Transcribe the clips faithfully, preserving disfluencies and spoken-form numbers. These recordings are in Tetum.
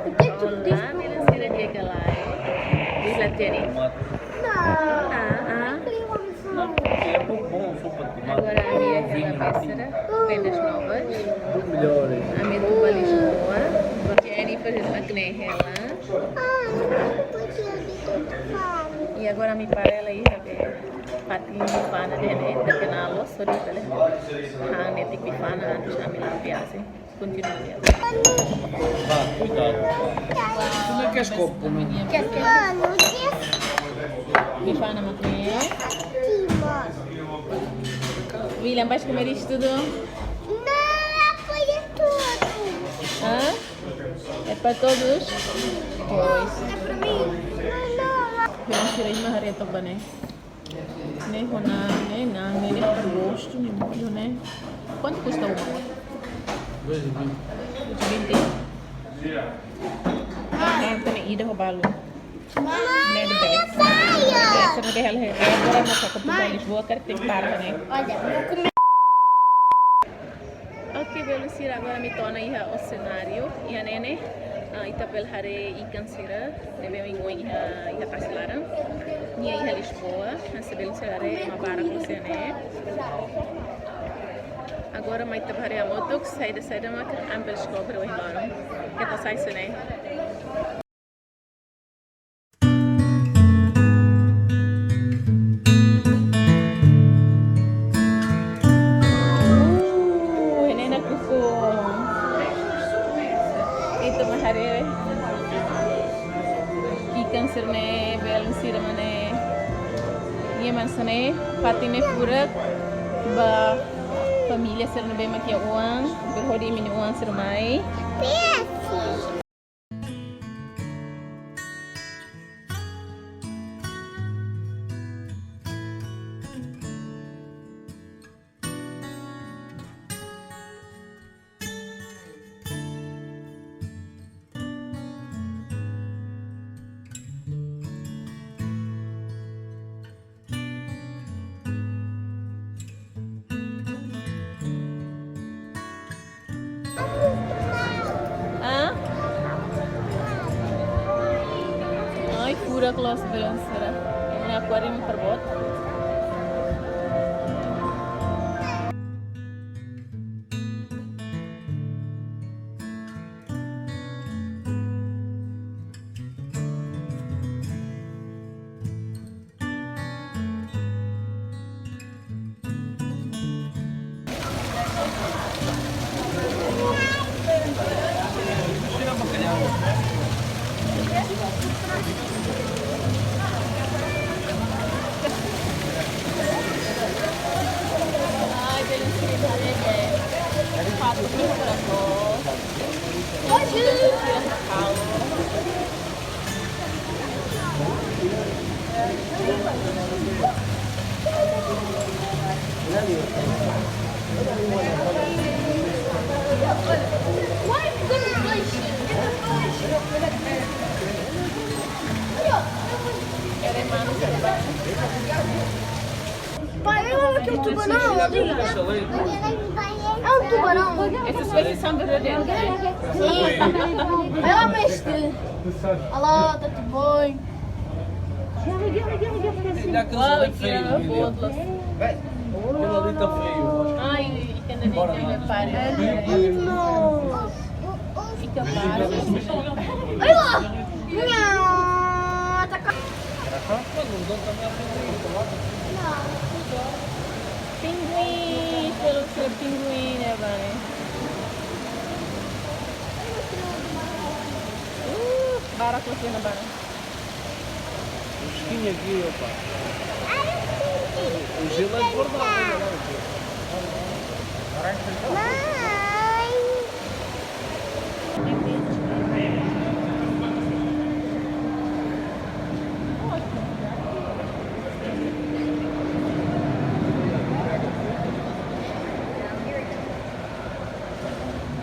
Olá, belun sira, di'ak ka lae? Diz lá, Jenny. Ah, ah. Agora ami iha Vendas Novas. Ami atu ba Lisboa. Jenny fazendo a knehe lá. E agora ami para ela aí, a ver. Fatin bifana de'it ne'e, terkenal loos, só de bele. Ah, netik bifana, antes ami la viajen. Kontinua viajen. Vá, cuidado. Tu não queres copo, não? Bifana mak ne'e. William, vais comer isto tudo? Não, é para todos. Hã? É para todos? Pois. Não, é para mim. Não, não. Belun sira, imi haree to'ok ba ne'e. Ne'e ho na'an, ne'e na'an, ne'e, ne'e para gostu, ne'e molho, ne'e. Quanto custa uma? Dois e vinte. Dois e vinte? Ne'e, ne'e ida ho balu. Ne'e the best. The best, ne'e de hal he. Agora mak atu ba Lisboa, karik tenke para, ne'e. Olha, vou comer. Ok, belun sira, agora ami to'o ona iha osenáriu, iha ne'e ne'e, ah, ita bele haree ikan sira, ne'ebé ami iha, iha tasi laran. Nia iha Lisboa, hanesan belun sira haree ema barak loos iha ne'e. Agora mai ita bá haree hamutuk, saida-saida mak ami bele deskobre ohin loron. Keta sai husi ne'e. Uh, ne'e nakukun. Ita mai haree ikan sira-ne'e, belun sira mak ne'e. Nia mak hanesan ne'e, fatin ne'e furak ba família sira ne'ebé mak iha oan, bele hodi imi-nia oan sira mai. Hã? Ai, furak loos, belun sira. Ne'e akuáriu para boot. Pai, olha aqui o tubarão ali. É um tubarão. Essas coisas são verdadeiras, né? Sim. Vai lá, mestre. Olha lá, tá tudo bem. Olha aquele ali feio, William. Aquele ali tá feio. Ai, ikan tadi ikan pari. Ikan pari. Ai, lá. Pinguin, pelo que é pinguin, né, Vani? Uh, barak loos iha ne'ebá ne'e. Mosquinha aqui, opa. O gelo é engordado, olha lá, o gelo. Mãe!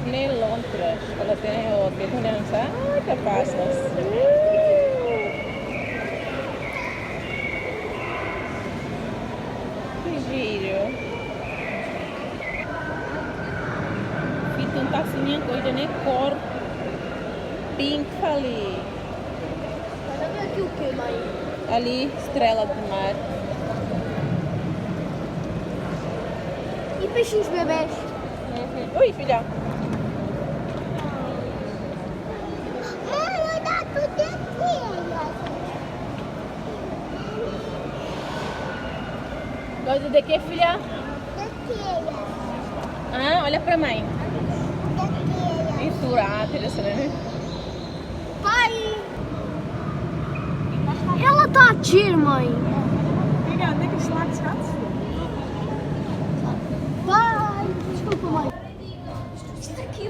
Ne'e lontras, kalau tem o que tem dança, ai, que passa. Que giro. Fitun tasi nian, kór ida-ne'e kór. Pink fali. Vai ver aqui o quê, mãe? Ali, estrela do mar. E peixinhos bebés? Uhum. Ui, filha. Mãe, eu já tô aqui. Gosta de quê, filha? Daquela. Ah, olha pra mãe. Daquela. Pintura, ah, interessante, né? Pai! Ela tá a tir, mãe. Obrigada, tem que estar descansado. Pai! Desculpa, mãe. Isto aqui.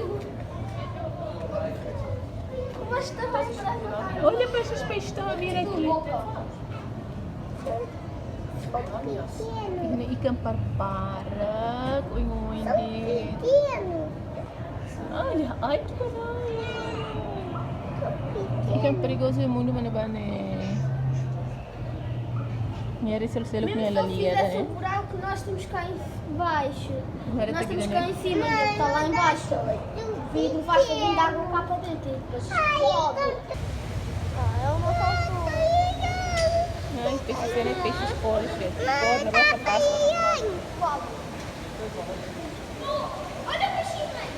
Olha para esses peixes que estão a vir aqui. Ikan parpara, oin-oin de'it. Olha, ai que caralho. Ikan perigoso é mundo mana bane. Minha rei selu-selu. Mesmo que eu fizesse um buraco, nós temos cá em baixo. Nós temos cá em cima, está lá em baixo. O vidro faz também dar água cá para dentro e depois explode. Ah, é uma calçada. Ai, peixe, cena, peixe escura, gente. Escura, não vai tapar. Olha o peixinho, mãe.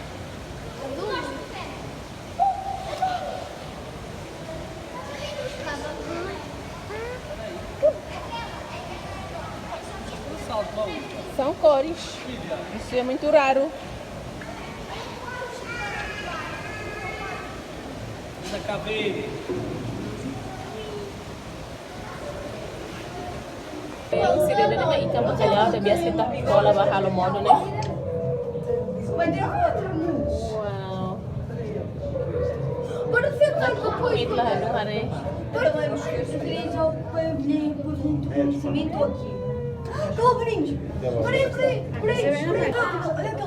São cores. Isso é muito raro. Usa cabelo. Belun sira-ne'e ikan bacalhau, ita biasa ita kola ba halo modo ne'e. Wow. Para ser tanto coisa. Ita la halo haree. Para os três ao conhecimento aqui. Calma, meninos. Peraí, peraí, peraí, peraí. Olha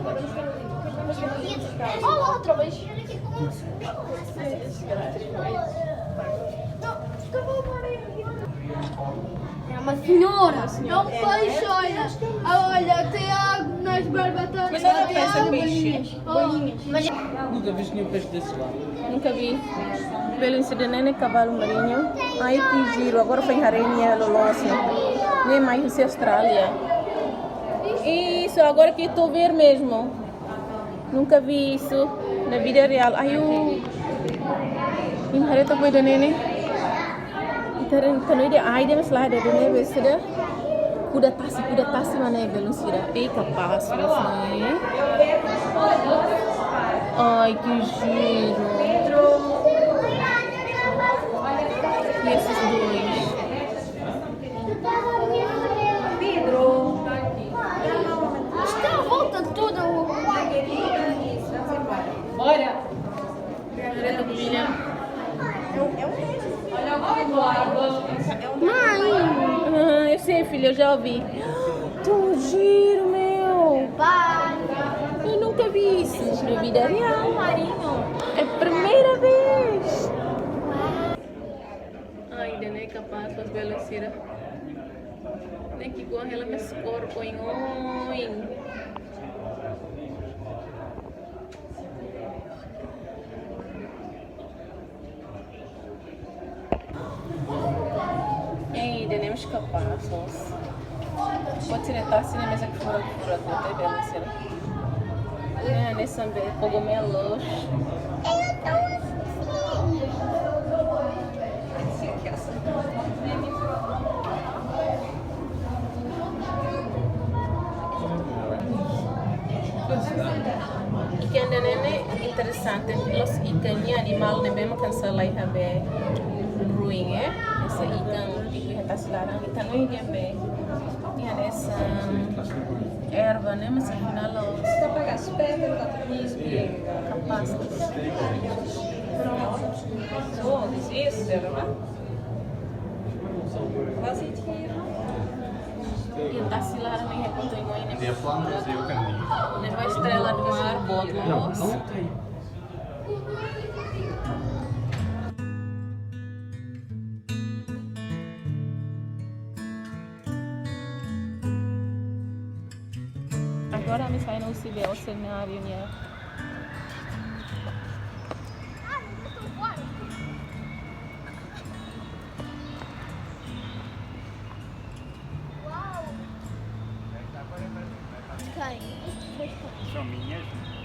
aquele. Olha outra vez. Não, acabou o barulho. É uma senhora. É um peixe, olha. Ah, olha, tem água nas barbatanas. Mas olha, tem água, bolinhas. Bolinhas. Nunca viste nenhum peixe desse lado? Nunca vi. Belun sira-ne'e kavalu marinhu. Ai, que giro. Agora foin haree nia loloos. Ne'e mai husi Austrália. Isso, agora que estou a ver mesmo. Nunca vi isso na vida real. Ai, eu. Imi haree to'ok ba ida-ne'e ne'e. Ita haree, ita hanoin ida, ai, ida-ne'e mais lada, ida-ne'e besta da. Kuda tasi, kuda tasi mana é, belun sira. Ei, kapás, mas não é. Ai, que giro. E esses dois? Está à volta toda o... Bora! Mãe! Ah, eu sei, filha, eu já ouvi. Tão giro, meu! Pai! Eu nunca vi isso na vida real. É a primeira vez. Ai, ida-ne'e kapás, belun sira. Ne'e ki'ikoan hela mais kór oin-oin. Ei, ida-ne'e mais kapás, moço. Pode tirar, tá assim na mesa que fora, que fora, até bela cena. É, nesse também, cogumelos. Ikan ida-ne'e ne'e interesante, los ikan ne'e animál ne'ebé mak hanesan laiha be ruin, eh. Hanesan ikan, ikan iha tasi laran, ikan no ikan be. Iha hanesan erva ne'e, mas afinál, kapás. Pronto. Oh, this is erva. Quase tiro. Iha tasi laran ne'e, iha kutu imo ine. Dia Flandres e o caminho. Leva a estrela do mar, boa. Não, não tem. Agora ami sai no oseanu, oseanu ne'e. Ai, eu tô fora. São minhas.